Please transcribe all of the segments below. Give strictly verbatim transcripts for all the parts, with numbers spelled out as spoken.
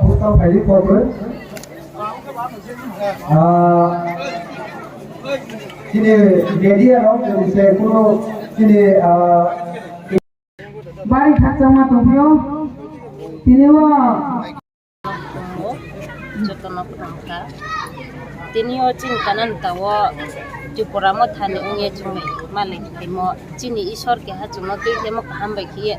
Buskang phaidi kokre. Ah, chini media rok se kuno chini, ah, bari khakchangma tongphio. Tini o jotono kwthang kha. Tini o chini kanan ta o Tripura Mothani wngye chwng bai malik khaimo chini Isor keha chwngno twi khaimo kaham bai khiye.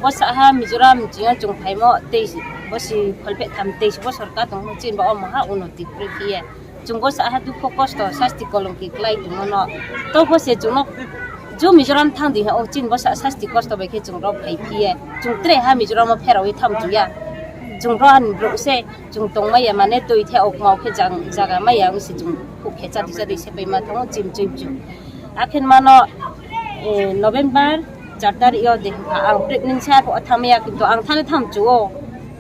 Bwsa ha Mizoram chwng phaimo tei bosi kholpeh tham teis bosor ka tongmo chini ba omo ha unnoti kwrwi khiye. Chwng bwsa ha dukho kosto sasti kolongki kwlai tongmano. To bose chwngno jo Mizoram thang di ha o chini bwsa sasti kosto bai khe chwng rok phai phiye. Chwng tre ha Mizoram o pherawi tham chuya. Chwng rohan bro se chwng tongmaya mane twi the okma o khe jang jaga maya wngse chwng khuk khe chadi chadi se bai ma thango chim chim chim. Akhin mano, eh, November char tarik yo de ha ang pregnancy ha pho thamya kintu ang thani tham chuo.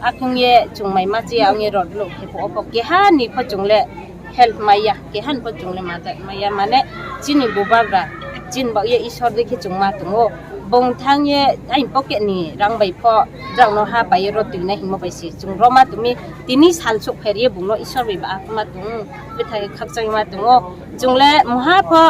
Akhung ye chwng mai ma chi ang ye rod lo khe pho pho keha ni pho chwng le help maya, keha ni pho chwng le mata maya mane chini bubagra chin ba ye Isor de khe chwng ma tongo. Bong thang ye ain pocket ni rang bai pho drang no ha pai ye rod twi na himo bai si chwng roma tumi tini sal sok pher ye bung no Isor bai ba ma tung. Bwthai khakchangma tongo. Chwng le moha pho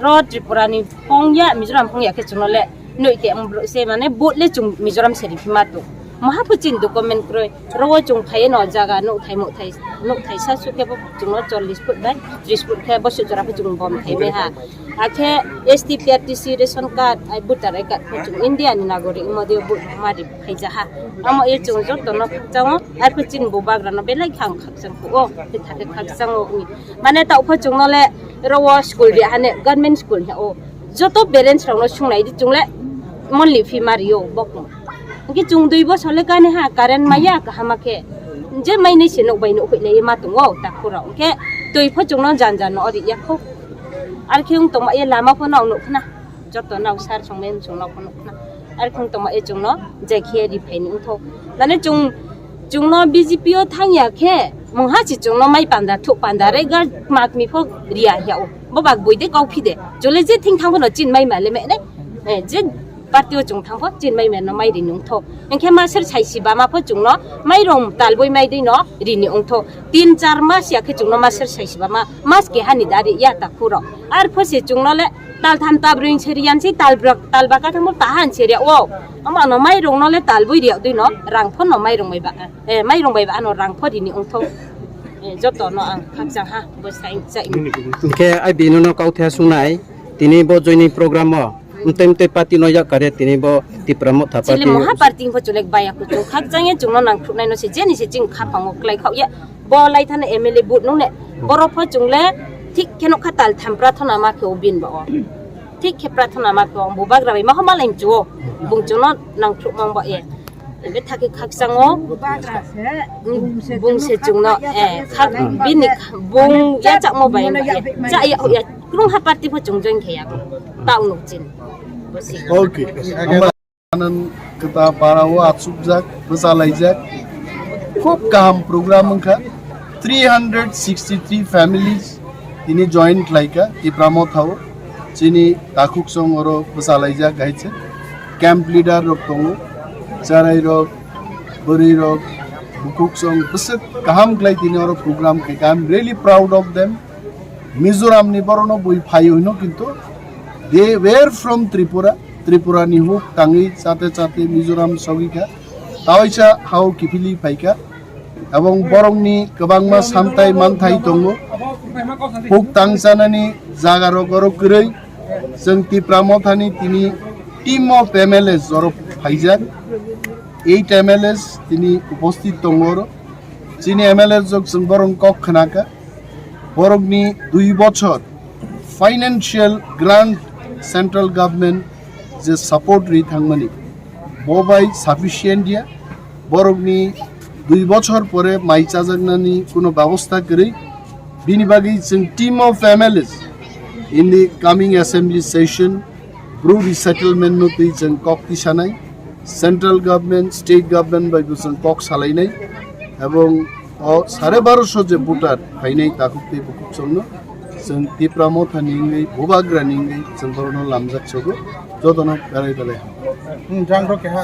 ro Tripura ni phongya, Mizoram phongya khe chwngno le noi khe ang bro se mane vote le chwng Mizoram se riphi ma tong. Moha pho chin document kroi. Ro o chwng phai no jaga nouhthai mouhthai, nouhthai sa su khe bo chwngno chollish foot bai tris foot khe bo su jora pho chwng bom thai bai ha. Akhe S T, P R T C, ration card, ai voter I card pho chwng India ni nagorik mo de vote ma ri phai ja ha. Amo e chwng joto no khakchango, ai pho chin bubagra no belai khang khakchang kho o, khe thake khakchango uni. Mane ta upha chwngno le ro o school ri hane government school he o. Joto parents rok no sungnai di chwng le monthly fee ma rio bokno. Hwnkhe chwng dui bosor le kani ha current maya kahama khe. Je mai nai se nok bai nok huilai ma tongo ta khoro. Hwnkhe twi pho chwngno jan jan no ori ya kho. Ar khe wng tongma ye lama pho no nukna. Joto nao sar songmai wng chwngno pho nukna. Ar khung tongma e chwngno jai khe ri phaini wngthok. Nani chwng, chwngno B J P o thangya khe mungha si chwngno mai panda thuk panda re ga mak mi pho riya ya o. Bo bak bui de kau phi de. Chole je thing thang pho no chin mai ma le me ne. Eh, je party o chwng thang pho chin mai ma no mai ri nung thok. Engkhe ma ser sai si ba ma pho chwngno mai rong tal boi mai de no ri ni wngthok. Tin char mas ya khe chwngno ma ser sai si ba ma mas ke hani da ri ya ta khuro. Ar pho se chwngno le tal tham ta brwi se riyan si tal brak tal baka thang pho ta han se ri o. Ama no mai rong no le tal bui ri dui no rang pho no mai rong bai ba. Eh, mai rong bai ba ano rang pho ri ni wngthok. Eh, joto no ang khakchang ha bo sai chai. Hingke ai bini no kau the sunai tini bo joining program o. Mtei mtei party no yak kare tini bo Tipra Motha chili party. Moha party pho chulek baya kuchung khakchang ye chwngno nang thuknai no se jeni se ching khapang o klai khau ye. Bo lai thana M L A but nung ne. Borok pho chwng le thik khe nokha tal tham prathona ma khe o bin ba o. Thik khe prathona ma khe o bubagra bai ma homa lai mchu o. Bung chwngno nang thuk mang ba e. Be thakhe khakchang o. Bung se chwngno, eh, khak bini bung ya chak mo bai ba e. Cha ya ya. Krung ha party pho chwng join khe ya. Tau nuk chin. Okay. Anan kwta para o achukjak, bwchalaijak. Khub kaham program wngkha. Three hundred sixty-three families tini join khlaikha Tipra Motha o. Chini takhuk song oro bwchalaijak hai se. Camp leader rok tongo, charai rok, bwrwi rok, bukhuk song bwswk kaham khlai tini oro program khaikha. I'm really proud of them. Mizoram ni borok no bui phai hino kintu they were from Tripura. Tripura ni huk tangwi chate chate Mizoram sogwi kha. Tawaisa hao kiphilwi phai kha. Ebong borok ni kwbangma samtai manthai tongo. Huk tang chanani jaga rok oro kwrwi. Chwng Tipra Motha ni tini team of M L As oro phaijak. Eight M L As tini uposthit tongo oro. Chini M L As rok chwng borok kok khna kha. Borokni dui bochor financial grant central government je support ri thangmani, bo bai sufficient ya. Borokni dui bochor pore mai chajaknani kuno babostha kwrwi. Bini bagwi chwng team of M L As in the coming assembly session Bru resettlement no twi chwng kok tisanai. Central government, state government bai bo chwng kok salainai, ebong o sare barosho je voter phainai takhuk tei bukhuk chwngno chwng Tipra Mothani wngwi, Bubagrani wngwi chwng borokno lamjak sogo, jotono belai belai hambai. Hmm, jang rok keha.